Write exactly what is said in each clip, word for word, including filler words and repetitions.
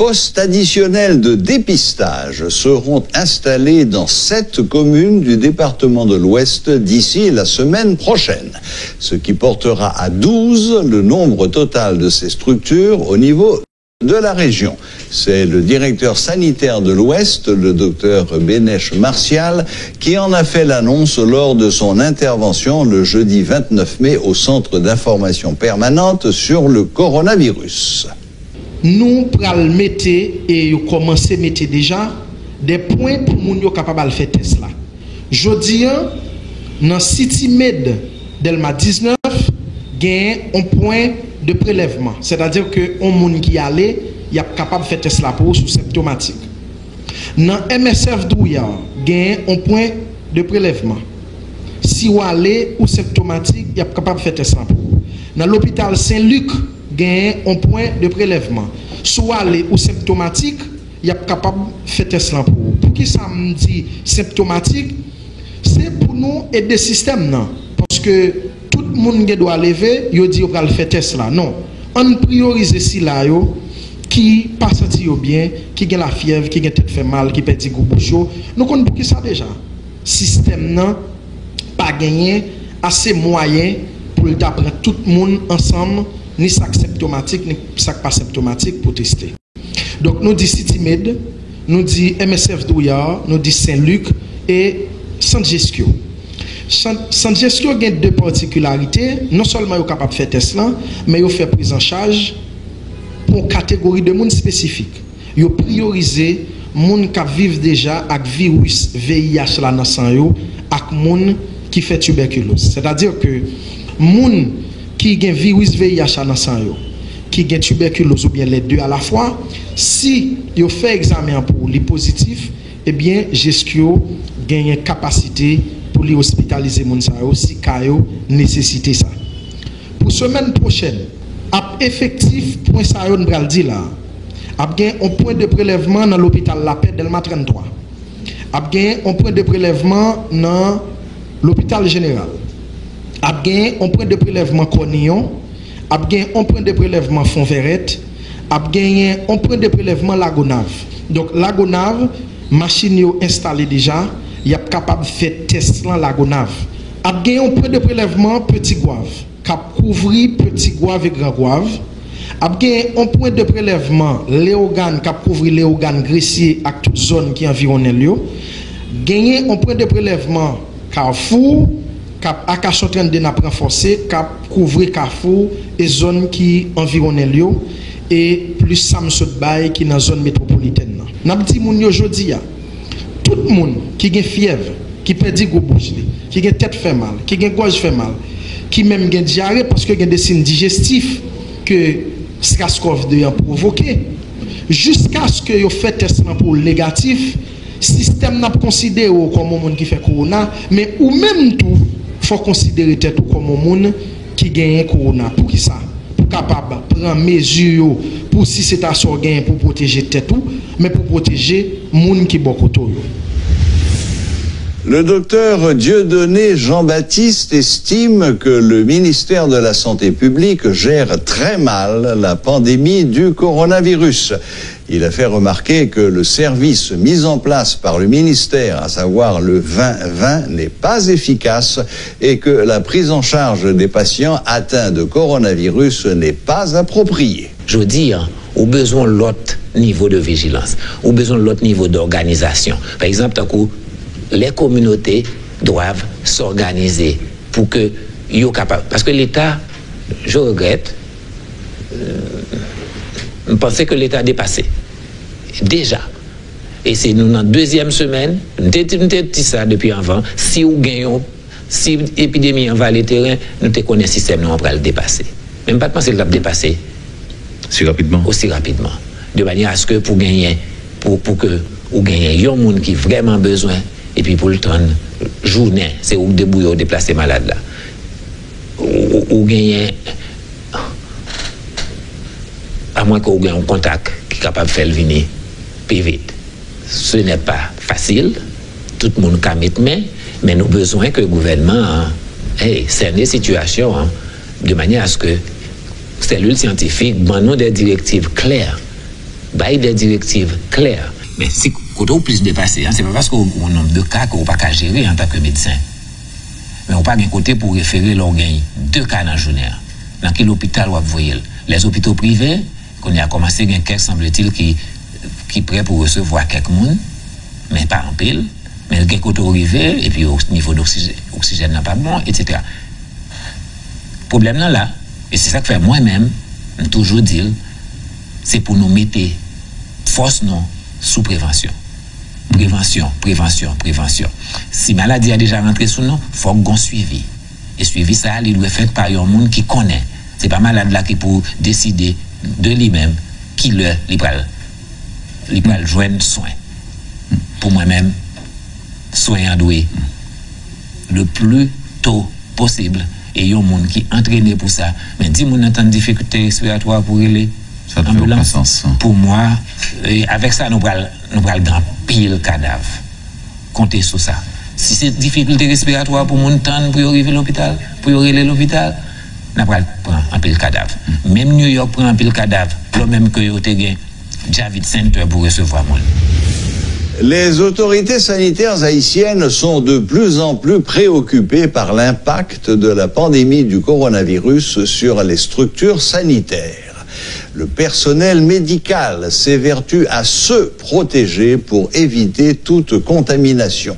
Postes additionnels de dépistage seront installés dans sept communes du département de l'Ouest d'ici la semaine prochaine, ce qui portera à douze le nombre total de ces structures au niveau de la région. C'est le directeur sanitaire de l'Ouest, le docteur Benesh Martial, qui en a fait l'annonce lors de son intervention le jeudi vingt-neuf mai au Centre d'information permanente sur le coronavirus. Nou pral mete, e yo kòmanse mete deja, de pwen pou moun yo kapab al fè tès la. Jodi a, nan City Med Dèlma diznèf, genyen yon pwen de prelèvman, sètadi ke yon moun ki ale, y ap kapab fè tès la pou ou si w senptomatik. Nan M S F Drouillard, genyen yon pwen de prelèvman. Si w ale, ou senptomatik, y ap kapab fè tès lan pou ou. Nan lopital Sen Lik, genyen yon pwen de prelèvman. Si w ale, ou senptomatik, y ap kapab fè tès lan pou ou. Poukisa m di senptomatik? Se pou nou ede sistèm nan. Paske tout moun gen dwa leve, yo di yo pral fè tès la. Non. Ann priyorize sila yo ki pa santi yo byen, ki gen lafyèv, ki gen tèt fè mal, ki pèdi gou bouch yo. Nou konn poukisa deja. Sistèm nan pa genyen ase mwayen pou l ta pran tout moun ansanm, ni sa k senptomatik, ni sa k pa senptomatik, pou teste. Donk, nou di City Med, nou di M S F Drouillard, nou di Sen Lik e Sant Jeskyo. Sant Jeskyo gen de patikilarite, non sèlman yo kapab fè tès lan, men yo fè prizanchaj pou yon kategori de moun espesifik. Yo priyorize moun k ap viv deja ak viris V I H la nan san yo ak moun ki fè tibèkiloz. Sètadi ke moun ki gen viris V I H la nan san yo, ki gen tibèkiloz oubyen lè de alafwa, si yo fè egzamen an pou li pozitif, ebyen, Jeskyo genyen kapasite pou li ospitalize moun sa yo si ka yo nesesite sa. Pou semèn pwochèn, ap efektif pwen sa yo n pral di la a. Ap gen yon pwen de prelèvman nan lopital Lapè Dèlma trannntwa. Ap gen yon pwen de prelèvman nan lopital jeneral. Ap gen yon pwen de prelèvman Kòniyon. Ap gen yon pwen de prelèvman Fonvèrèt. Ap genyen yon pwen de prelèvman Lagonav. Donk, Lagonav, machin yo enstale deja, y ap kapab fè tès lan Lagonav. Ap gen yon pwen de prelèvman Petit Goâve k ap kouvri Petit Goâve e Grand Goâve. Ap gen yon pwen de prelèvman Leyogàn k ap kouvri Leyogàn, Gresye ak tout zòn ki anviwonnen l yo. Genyen yon pwen de prelèvman Kafou, k ap Akasyon trannde n ap ranfòse, k ap kouvri Kafou e zòn ki anviwonnen l yo, e plis sa m sot bay ki nan zòn metwopolitèn nan. N ap di moun yo jodi a, tout moun ki gen fyèv, ki pèdi gou bouch li, ki gen tèt fè mal, ki gen gòj fè mal, ki menm gen dyare paske gen de siy dijestif ke SRAS-CoV de an pwovoke, jiskaske yo fè tès lan pou l negatif, sistèm nan ap konsidere w kòm yon moun ki fè kowona, men ou menm tou, fò w konsidere tèt ou kòm yon moun ki genyen kowona. Poukisa? Pou w kapab pran mezi yo pou si se ta sa w genyen pou w pwoteje tèt ou, men pou w pwoteje moun ki bò kote w yo. Le docteur Dieudonné Jean-Baptiste estime que le ministère de la Santé publique gère très mal la pandémie du coronavirus. Il a fait remarquer que le service mis en place par le ministère, à savoir le vingt vingt, n'est pas efficace et que la prise en charge des patients atteints de coronavirus n'est pas appropriée. Jodi a, ou bezwen yon lòt nivo de vijilans, ou bezwen yon lòt nivo dòganizasyon. Pa egzanp, tankou les communautés doivent s'organiser pou ke yo kapab, paske Leta, je regrette, euh, m panse ke Leta depase deja. E se nou nan dezyèm semèn, m te, m te di sa depi anvan, si w gen yon, si epidemi an vale teren, nou te konnen sistèm nou an pral depase. Men m pa t panse l t ap depase si rapidman. Osi rapidman. De manyè aske pou genyen, pou, pou ke ou genyen yon moun ki vrèman bezwen, epi pou l tann jounen, se ou k debouye w deplase malad la. Ou, ou, ou genyen, amwenke ou gen yon kontak ki kapab fè l vini pi vit. Ce n'est pas facile. Tout moun ka met men, men nou bezwen ke gouvènman an, hey, sène sitiyasyon an, de manyè aske selil syantifik ban nou de direktiv klè Bay de direktiv klè. Men si kote w plis depase an, se pa paske w gen yon nonb de ka ke w pa ka jere antanke medsen. Men w pa gen kote pou w refere lè w gen de ka nan jounen an. Nan ki lopital w ap voye l? Lèzopito prive, kounye a kòmanse gen kèk, sanbletil, ki, ki prè pou resevwa kèk moun, men pa anpil. Men gen kote w rive, epi o-, nivo doksijè-, oksijèn nan pa bon, etsetera. Pwoblèm nan la, e se sa k fè mwen menm, m toujou di l, se pou nou mete fòs nou sou prevansyon. Prevansyon, prevansyon, prevansyon. Si maladi a deja rantre sou nou, fòk gon swivi. E swivi sa a, li dwe fèt pa yon moun ki konnen. Se pa malad la ki pou deside de li menm ki lè li pral, li pral jwenn swen. Pou mwen menm, swen an dwe le pli to posib. E yon moun ki antrene pou sa. Men di moun nan tann difikilte respiratwa pou rele anbilans. Pou mwen, e, avèk sa, nou pral, nou pral gen anpil kadav. Konte sou sa. Si se difikilte respiratwa pou moun tann pou yo rive lopital, pou yo rele lopital, n a pral pran anpil kadav. Menm New York pran anpil kadav, lò menm ke yo te gen Javits Center pou resevwa moun. Les autorités sanitaires haïtiennes sont de plus en plus préoccupées par l'impact de la pandémie du coronavirus sur les structures sanitaires. Le personnel médical s'évertue à se protéger pour éviter toute contamination.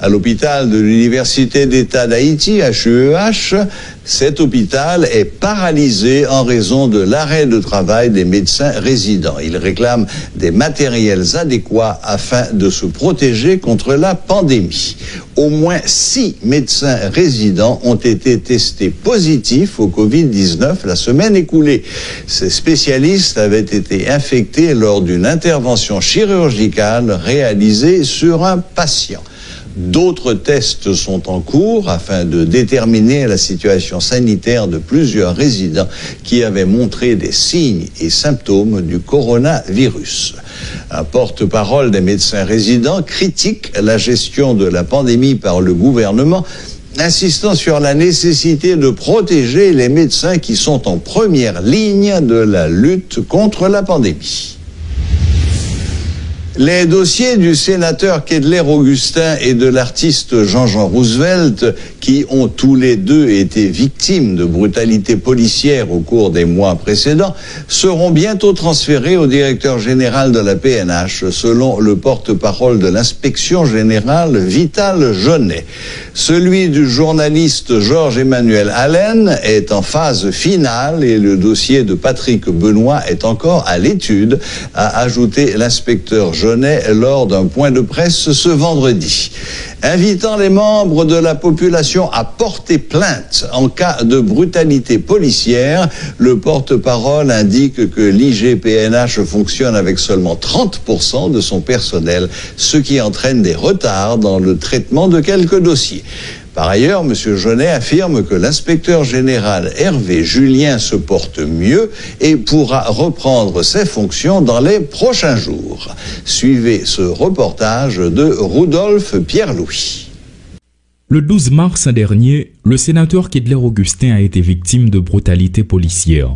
À l'hôpital de l'Université d'État d'Haïti, H U E H, cet hôpital est paralysé en raison de l'arrêt de travail des médecins résidents. Ils réclament des matériels adéquats afin de se protéger contre la pandémie. Au moins six médecins résidents ont été testés positifs au covid dix-neuf la semaine écoulée. Ces spécialistes avaient été infectés lors d'une intervention chirurgicale réalisée sur un patient. D'autres tests sont en cours afin de déterminer la situation sanitaire de plusieurs résidents qui avaient montré des signes et symptômes du coronavirus. Un porte-parole des médecins résidents critique la gestion de la pandémie par le gouvernement, insistant sur la nécessité de protéger les médecins qui sont en première ligne de la lutte contre la pandémie. Les dossiers du sénateur Kedler Augustin et de l'artiste Jean-Jean Roosevelt, qui ont tous les deux été victimes de brutalités policières au cours des mois précédents, seront bientôt transférés au directeur général de la P N H, selon le porte-parole de l'inspection générale, Vital Jonet. Celui du journaliste Georges Emmanuel Allen est en phase finale et le dossier de Patrick Benoît est encore à l'étude, a ajouté l'inspecteur Jonet lors d'un point de presse ce vendredi. Invitant les membres de la population à porter plainte en cas de brutalité policière, le porte-parole indique que l'I G P N H fonctionne avec seulement trente pour cent de son personnel, ce qui entraîne des retards dans le traitement de quelques dossiers. Par ailleurs, M. Jonet affirme que l'inspecteur général Hervé Julien se porte mieux et pourra reprendre ses fonctions dans les prochains jours. Suivez ce reportage de Rudolph Pierre-Louis. Le douze mars dernier, le sénateur Kedler Augustin a été victime de brutalité policière.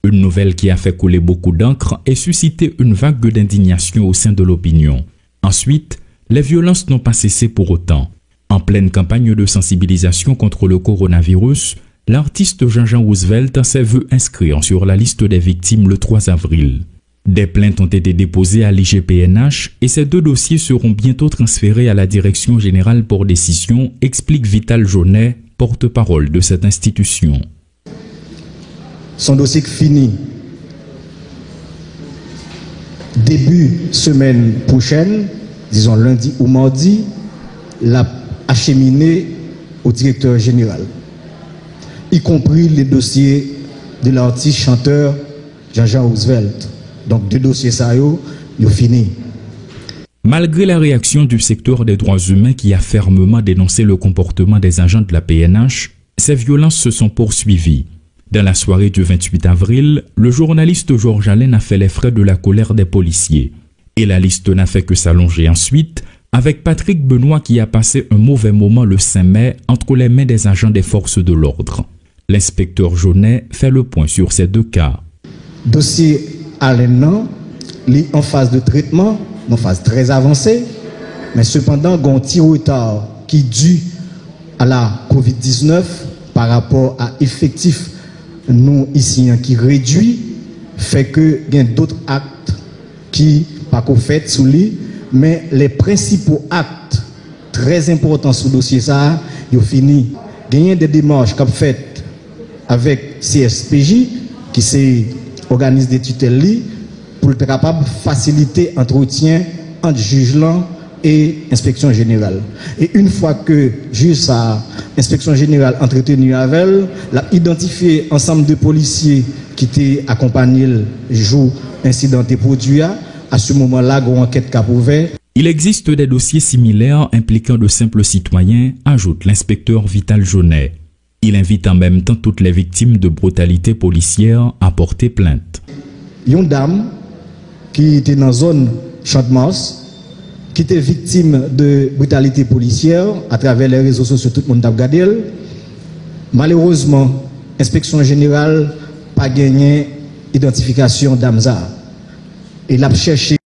Une nouvelle qui a fait couler beaucoup d'encre et suscité une vague d'indignation au sein de l'opinion. Ensuite, les violences n'ont pas cessé pour autant. En pleine campagne de sensibilisation contre le coronavirus, l'artiste Jean-Jean Roosevelt s'est vu inscrire sur la liste des victimes le trois avril. Des plaintes ont été déposées à l'I G P N H et ces deux dossiers seront bientôt transférés à la Direction générale pour décision, explique Vital Jonet, porte-parole de cette institution. Se yon dosye k fini debi semèn pwochèn, dizon lendi ou madi, l ap achemine au directeur général, y compris le dossier de l'artiste chanteur Jean-Jean Roosevelt. Donk, de dosye sa yo, yo fini. Malgré la réaction du secteur des droits humains qui a fermement dénoncé le comportement des agents de la P N H, ces violences se sont poursuivies. Dans la soirée du vingt-huit avril, le journaliste Georges Allen a fait les frais de la colère des policiers. Et la liste n'a fait que s'allonger ensuite, avec Patrick Benoît qui a passé un mauvais moment le cinq mai entre les mains des agents des forces de l'ordre. L'inspecteur Jonet fait le point sur ces deux cas. Dosye Allen nan, Li an faz de tretman, nan faz trè avanse, men sepandan, gen yon ti reta ki di a la kovid diznèf pa rapò a efektif nou isi an ki redui, fè ke gen dòt akt ki pako fèt sou li, men lè prensipal akt trè enpòtan sou dosye sa a, yo fini. Genyen de demach k ap fèt avèk C S P J, ki se òganis de titèl li, pou l ta kapab fasilite antretyen ant jij lan e enspeksyon jeneral. E yon fwa ke jij sa a, enspeksyon jeneral antreteni avè l, l ap idantifye ansanm de polisye ki te akonpanye l jou ensidan te pwodui a. A se moman la, gen yon ankèt k ap ouvè. Il existe des dossiers similaires impliquant de simples citoyens, ajoute l'inspecteur Vital Jaunet. Il invite en même temps toutes les victimes de brutalité policière à porter plainte. Yon dam ki te nan zòn Chantmas, ki te viktim de britalite polisyè atravè lè rezo sosyo, tout moun t ap gade l. Malerezman, enspeksyon jeneral pa genyen idantifikasyon dam sa a. E l ap chèche